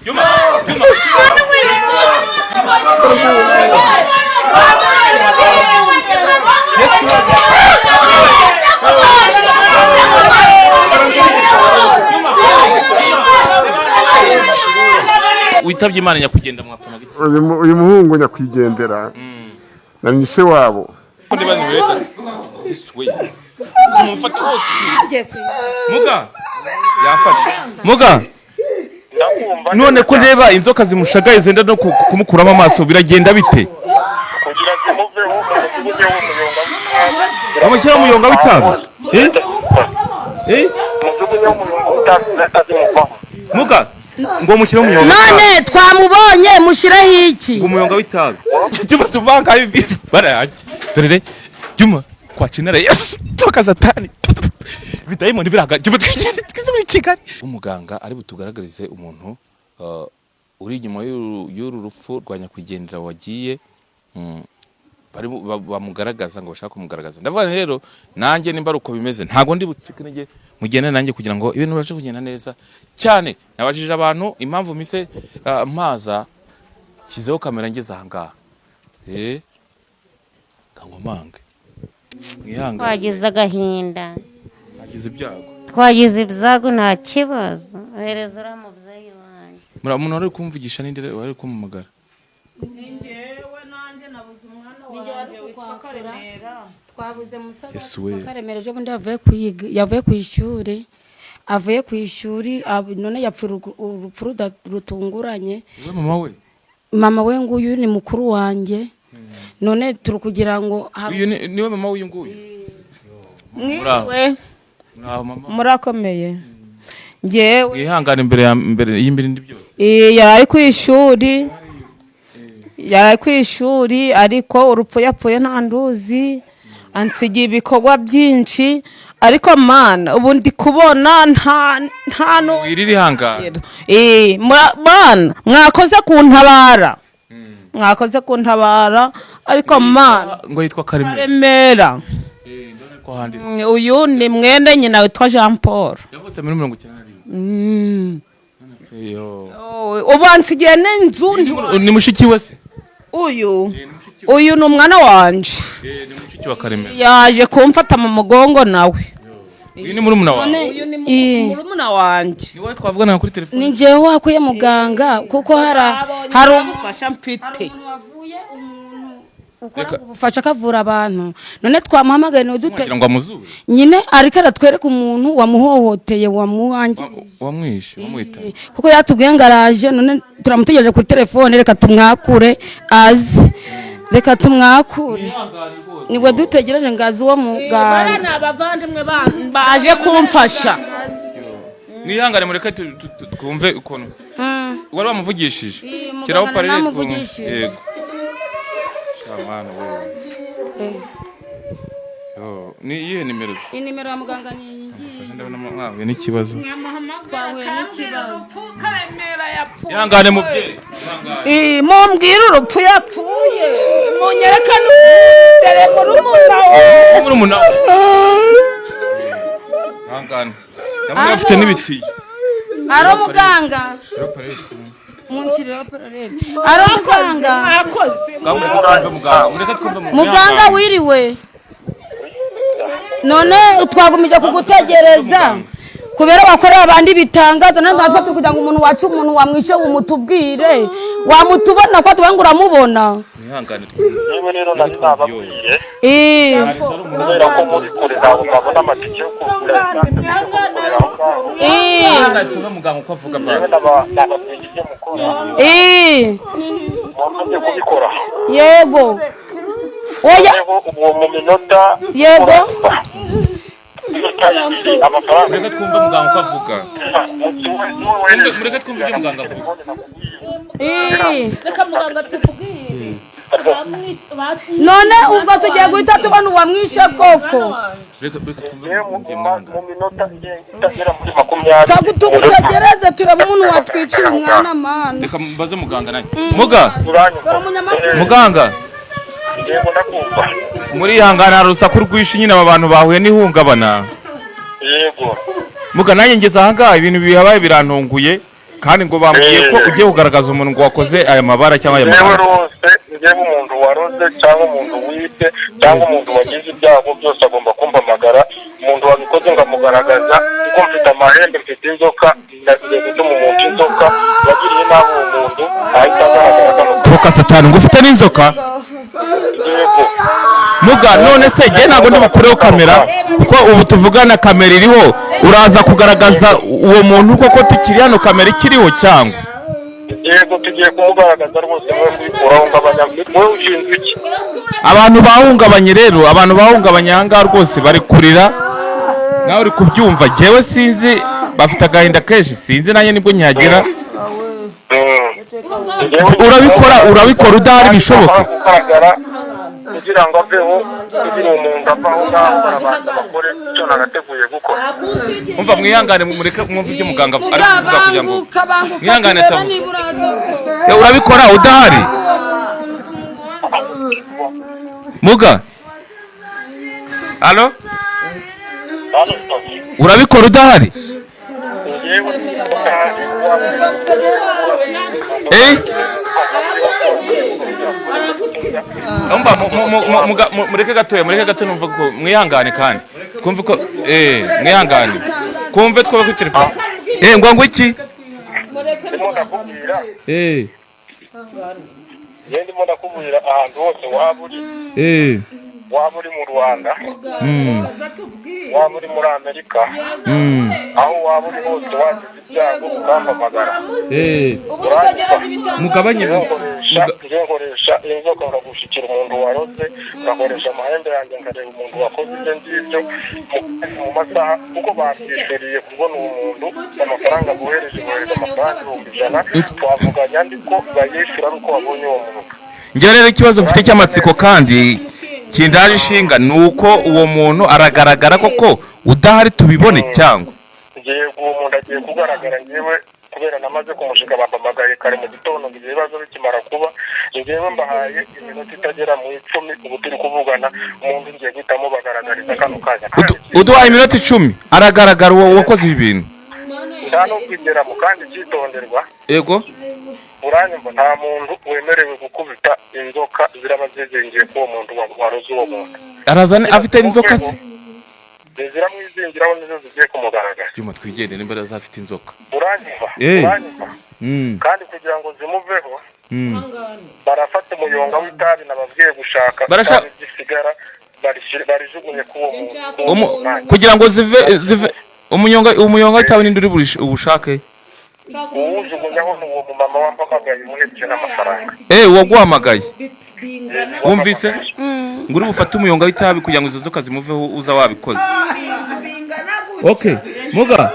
Juma, Juma. Witabye Imana nyakugenda mwapfanaga iki? Uyu muhungu nyakwigendera na ni se wabo. Ko ndeba ni leta. Yesu we. Mumfate hose. Muga. Yafashe. Muga. Ndakumva. None ko ndeba inzoka zimushagaye zenda no kumukuramo amaso, biragenda bite? Kugira zimuveho, umujugunyeho umuyonga w'itabi. Bamushyiraho umuyonga w'itabi? Eh? Eh? Umujugunyeho umuyonga w'itabi, zihita zimuvaho. Muga. Ngo mushyire umuyonga. None twamubonye, mushireho iki? Ngo umuyonga w'itabi. Juma, tuvanga ibi barayanjye. Dore Juma kwacinara Yesu toka satani. Bidayimoni biraga. Juma, twigende twize muri Kigali. Umuganga ari butugaragarize umuntu uri inyuma y'uru rupfu rwa nyakwigendera wagiye, bari bamugaragaza ngo bashaka kumugaragaza. Ndavuga nti rero nanjye nimba ari uko bimeze, ntabwo ndi bucike intege, mugende nanjye kugira ngo ibintu bibashe kugenda neza cyane. Nabajije abantu impamvu mise mpaza shyizeho kamera ngeze aha ngaha. Kankomange mwihangane. Twagize agahinda. Mwagize ibyago. Twagize ibyago, nta kibazo, hereza uriya mubyeyi wanjye. Mura umuntu wari kumvugisha ninde wari kumpamagara? Njyewe nanjye nabuze umwana wanjye witwa Karemera. Twabuze musaza. Yesu we. Wa Karemera, ejo bundi yavuye kuyiga, yavuye ku ishuri, avuye ku ishuri, none yapfuye urupfu rutunguranye. We mama we. Mama we nguyu ni mukuru wanjye, none turi kugira ngo Uyu niwe mama w'uyu nguyu. Mwiriwe. Muraho mama. Murakomeye? Njyewe Mwihangane imbere ya mbere y'imbere byose. Yari ari ku ishuri, yari ari ku ishuri, ariko urupfu yapfuye nta nduzi, ansigiye ibikorwa byinshi, ariko Mana, ubu ndi kubona nta Wirira, ihangane. Mana, mwakoze kuntabara, mwakoze kuntabara, ariko Mana. Ngo yitwa Karemera? Karemera. Ndabona ko handitse. Uyu ni mwene nyina witwa Jean Paul. Yavutse muri 91. Yo. Oh, ubu ansigiye n'inzu. Ni mushiki we se? Uyu ni umwana wanje. Ni mushiki wa Karemera. Yaje kumfata mu mugongo nawe. Uyu ni murumuna wawe? None Uyu ni murumuna wanje. Ni wowe twavugana kuri telefone? Ni njyewe wakuye muganga, kuko hari ubufasha mfite. Umuntu wavuye, umuntu ukora ubufasha akavura abantu, none twamuhamagaye niwe dute. Kugira ngo amuzure. Nyine ariko aratwereka umuntu wamuhohoteye, wamuwanjye. Wamwishe, wamwita. Kuko yatubwiye ngo araje, none turamutegereje kuri telefone. Reka tumwakure aze, reka tumwakure, nibwo dutegereje ngo aze uwo muganga. Ni abavandimwe baje kumfasha. Mwihangane, mureke twumve ukuntu wari wamuvugishije. Muganga. Shyiraho parere twumve. Namuvugishije. Yego. Sha mwana we. Yo, ni iyihe nimero se? Inimero ya muganga ni iyi ngiyi. Ndabona mwahuye n'ikibazo. Twahuye n'ikibazo. Ihangane mubyeyi, ihangane. Mumbwire urupfu yapfuye, munyereke dore murumuna we. Murumuna we, ihangane, ndabona bafite n'ibitiyo. Ari umuganga, munshyirireho paralele, ari umuganga. Mwakoze. Ngaho mureke twumve muganga, mureke twumve muganga. Muganga, wiriwe? None twagumije kugutegereza kubera wakorera abandi bitangaza, none natwe turi kugira ngo umuntu wacu, umuntu wamwishe, umutubwire, wamutubona ko tuvuga ngo uramubona. Mwihangane twumve. Yewe rero nari nababwiye, Eh, kubera ko muri kure ntabwo mwabona amatike yo kugura esanse mujye kumukorera aho ngaho. Mwihangane twumve muganga uko avuga Yewe basi. nababwiye ibyo mukora. Mwamaze kubikora? Yego, oya. Noneho ubu mu minota iminota 2 amafaranga Mureke twumve muganga uko avuga. Mureke twumve ibyo muganga avuga. Reka muganga tubwire. None ubwo tugiye guhita tubona uwamwishe koko? Reka twumve Yewe muganga. mu minota itagera muri 20. Tugutegereze turebe umuntu watwicira umwana, Mana. Reka mbaze muganga nanjye. Muga, Uranyumva? Dore umunyamakuru. Muganga. Yego, ndakumva. Muri ihangana, hari urusaku rwinshi nyine, aba bantu bahuye n'ihungabana. Yego. Muga, nanjye ngeze ahangaha ibintu bihabaye birantunguye. Kandi ngo bambwiye ko ugiye kugaragaza umuntu ngo wakoze aya mabara cyangwa aya Njyewe mabara. rwose, njyewe umuntu waroze cyangwa umuntu wibye cyangwa umuntu wagize ibyago byose agomba kumpamagara, umuntu wabikoze ngamugaragaza, kuko mfite amahembe, mfite inzoka, ndagiye gutuma umuntu inzoka wagiriye nabi uwo muntu ahita agaragara kano. Toka satani, ngo ufite n'inzoka? Yego. Muga, none se njye ntabwo ndibukureho kamera, kuko ubu tuvugana kamera iriho. Uraza kugaragaza uwo muntu koko tukiri hano kamera ikiriho cyangwa? Yego, tugiye kumugaragaza rwose. Mwe kuyikuraho ngabanya, mwe ushinzwe iki? Abantu bahungabanye rero, abantu bahungabanye aha ngaha rwose bari kurira, nawe uri kubyumva. Njyewe sinzi, bafite agahinda kenshi, sinzi nanjye nibwo nkihagera. Urabikora udahari bishoboka? Kugaragara kugira ngo aveho, kugira uwo muntu ava aho ngaho, barabanza bakore icyo nagateguye gukora. Umva, mwihangane, mureke mwumve ibyo muganga ari kuvuga kugira ngo Banguka, banguka. Mwihangane. Turebe Tabu. niba uraza ko Urabikora udahari, muga? Alo, urabikora udahari? Njyewe? Eh, umva, mureke gatoya, mureke gato, numva ko mwihangane kandi twumve ko mwihangane kumve twobe kuri telefone. Ngo iki? Ndimo ndakubwira. Njyewe ndimo ndakubwira, ahantu hose waba uri, waba uri mu Rwanda, waba uri muri Amerika, aho waba uri hose, wagize ibyago ukampamagara. Uranyumva? Mugabanye. Njyewe nkoresha inzoka nkagushikira umuntu waroze, ngakoresha amahembe yanjye nkareba umuntu wakoze ibyo ngibyo mu masaha, kuko babyishyuriye kubona uwo muntu. Amafaranga bohereje, bohereje amafaranga 100,000. Twavuganye andi ko bayishyura ari uko babonye uwo muntu. Njyewe rero ikibazo mfite cy'amatsiko kandi kindaje ishinga ni uko uwo muntu aragaragara koko udahari tubibone cyangwa? Ngiye, uwo muntu agiye kugaragara. Ngewe kubera namaze kumushika, bampamagaye kare mu gitondo ngo ibyo bibazo bikimara kuba, ngewe mbahaye iminota itagera mu 10. Ubu turi kuvugana, umuntu ngiye guhita mubagaragariza kano kanya. Uduhaye iminota 10, aragaragara uwo wakoze ibi bintu? Nta no kwigeramo. Kandi icyitonderwa, Yego. uranyumva, nta muntu wemerewe gukubita inzoka ziraba zizingiye k'uwo muntu waroze uwo muntu. Arazana afite inzoka se? Ziramwizingiraho, nizo zigiye kumugaragara. Byuma, twigendere nimba azafite inzoka. Uranyumva? Uranyumva? Kandi kugira ngo zimuveho, barafata umuyonga w'itabi nababwiye gushaka, itabi ry'isigara, barijugunye k'uwo muntu, k'uwo mwanya. Kugira ngo zive umuyonga w'itabi, ninde uri ubushake? Uwujugunyaho ni uwo mumama wampamagaye umuherekeje n'amafaranga. Uwaguhamagaye, wumvise ngo uri bufate umuyonga w'itabi kugira ngo izo nzoka zimuveho, uza wabikoze. Okay, muga,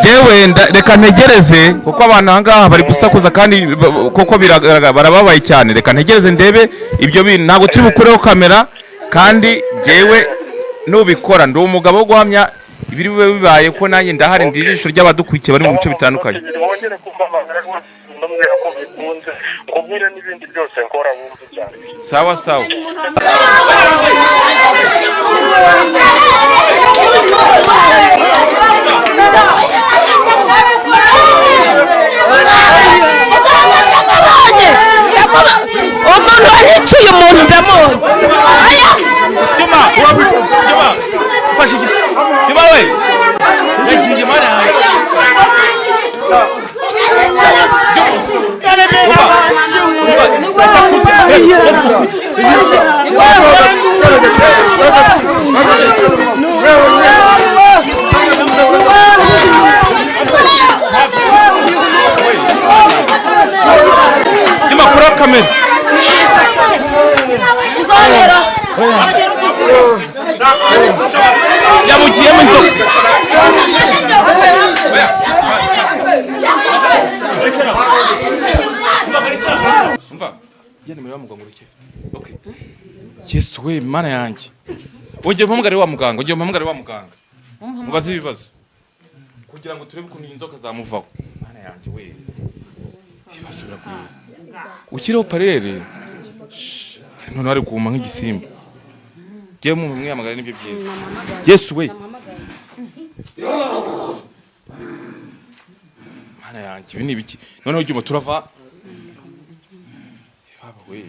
jewe reka ntegereze, kuko abantu aha ngaha bari gusakuza kandi koko biragaragara barababaye cyane. Reka ntegereze ndebe ibyo bintu. Ntabwo turi bukureho kamera, kandi jewe nubikora ndi umugabo wo guhamya ibiri bube bibaye, ko nanjye ndahari, ndi ijisho ry'abadukurikiye bari mu bice bitandukanye. Wongere kumpamagara rwose, ndamubwira ko bikunze, nkubwire n'ibindi byose nkora, wumve cyane. Sawa sawa. Umuntu wariciye umuntu ndamubona. Juma, Juma, fashe igiti. Juma we, yagiye mana yanjye. Juma, kura kamera. Yamugiyemo inzoka. Umva, genda muri wa muganga uracyafite. Okay. Yesu we, mana yanjye. Ongera umpamagare wa muganga, ongera umpamagare wa muganga. Mubaze ibibazo. Kugira ngo turebe ukuntu iyi nzoka zamuvaho. Mana yanjye we. Ibibazo biragwira. Ukireho parere. None ari guhuma nk'igisimba. Ngiye mu mwiyamagare nibyo byiza. Yesu we. Mana yanjye, ibi ni ibiki noneho? Juma, turava. Baba we!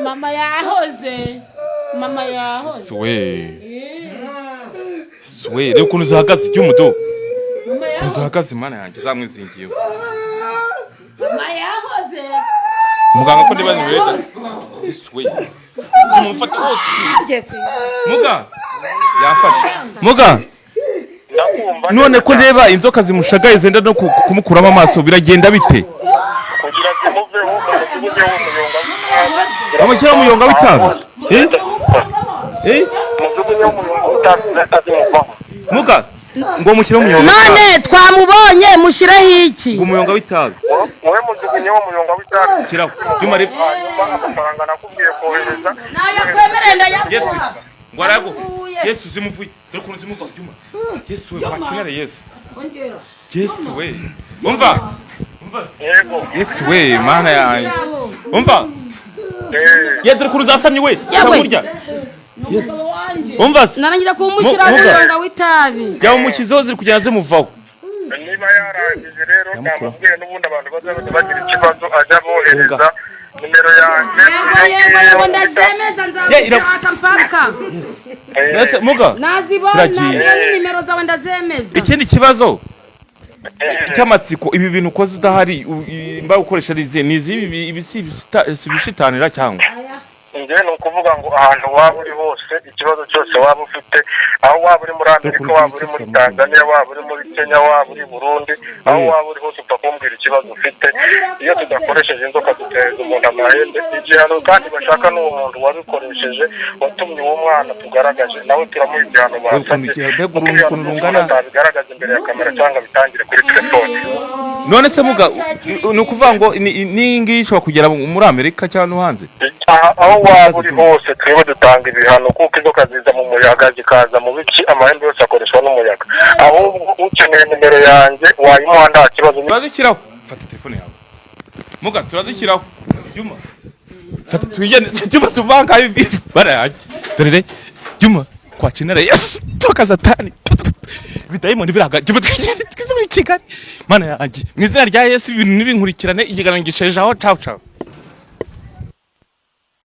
Mama yahoze, mama yahoze. Suwe suwe, reba ukuntu zihagaze, Juma, do Mama ukuntu yahoze. zihagaze. Mana yanjye, zamwizingiyeho. Mama yahoze. Muganga, ko ndiba ntiweta suwe, mumfate hose. Muga yafashe, muga. Ndakumva. None ko ndeba inzoka zimushagaye, zenda no kumukuramo amaso, biragenda bite? Kugira zimuveho, mujugunyeho umuyonga w'itabi. Bamushyiraho umuyonga w'itabi? Eh? Eh? Mujugunyeho umuyonga w'itabi, zihita zimuvaho. Muga, ngo mushyire umuyonga w'itabi. None twamubonye, mushireho iki? Ngo umuyonga w'itabi. Wowe mujugunyeho umuyonga w'itabi. Shyiraho. Juma, reba. Hanyuma amafaranga nakubwiye kohereza. Nayakwemereye, Yesu ndayaguha. Ngo arago. Yesu, zimuvuye, dore ukuntu zimuva. Juma, Yesu we, wakinare. Yesu, Yesu we, umva, umva. Yego. Yesu we, Mana yanjye, umva. Eh. Ye, dore ukuntu zasamye we. Yewe. Burya Yesu, umva se. Narangira kuwumushyiraho. Muga. Umuyonga w'itabi. Yamushyizeho, ziri kugenda zimuvaho. Niba yarangije rero, Yamukura. namubwiye n'ubundi abantu bazajya bagira ikibazo ajya abohereza nimero yanjye. Yego, yego, yego, ndazemeza. Nzagushaka mpaka. Ese muga? Nazibona. Turagiye. Ziriya ni nimero zawe, ndazemeza. Ikindi kibazo cy'amatsiko: ibi bintu ukoze udahari, mba ukoresha ari izihe? Ni izibi? Ibi si ibishitanira cyangwa? Njye ni ukuvuga ngo ahantu waba uri hose, ikibazo cyose waba ufite, aho waba uri muri Amerika, waba uri muri Tanzania, waba uri muri Kenya, waba uri Burundi, aho waba uri hose, upfa kumbwira ikibazo ufite. Iyo tudakoresheje inzoka, duteza umuntu amahembe. Igihano kandi bashaka n'uwo muntu wabikoresheje, watumye uwo mwana tugaragaje, nawe turamuha igihano basabye. Mbega Kuko ukuntu ibihano rungana. atabigaragaza imbere ya kamera cyangwa abitangire kuri telefone. None se muga, ni ukuvuga ngo n'iyi ngiyi ishobora kugera muri Amerika cyangwa no hanze? Aha, aho waba uri hose, twebwe dutanga ibihano, kuko inzoka ziza mu muyaga, zikaza mu biki, amahembe yose akoreshwa n'umuyaga. Ahubwo ukeneye nimero yanjye wayimuha, nta kibazo. Turazishyiraho. Fata telefone yawe, muga, turazishyiraho. Juma, fata twigende. Juma, tuvanga ibi barayanjye. Dore Juma, kwacinara Yesu, toka Satani, ibidayimoni biraga. Juma, twigende, twize muri Kigali. Mana yanjye, mu izina rya Yesu, ibintu ntibinkurikirane. Ikiganiro ngicejeho. Ciao ciao.